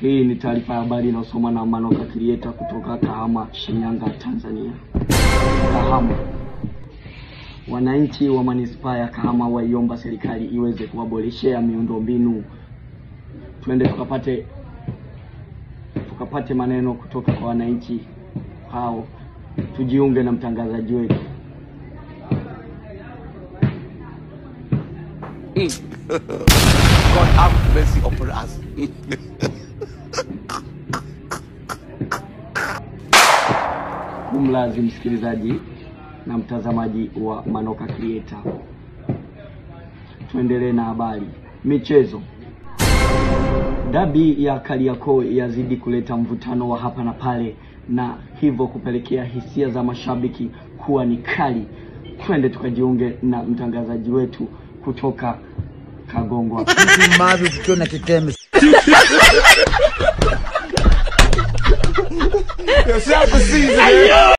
Hii ni taarifa ya habari inayosomwa na Manoka Creator kutoka Kahama, Shinyanga, Tanzania. Kahama. Wananchi wa manispaa ya Kahama waiomba serikali iweze kuwaboreshea miundombinu. Twende tukapate maneno kutoka kwa wananchi hao. Tujiunge na mtangazaji wetu. God have mercy upon us. Kumlazi msikilizaji na mtazamaji wa Manoka Creator. Tuendelee na habari. Michezo. Dabi ya Kariakoo yazidi kuleta mvutano wa hapa na pale na hivyo kupelekea hisia za mashabiki kuwa ni kali. Twende tukajiunge na mtangazaji wetu kutoka Kagongwa. Yourself a season.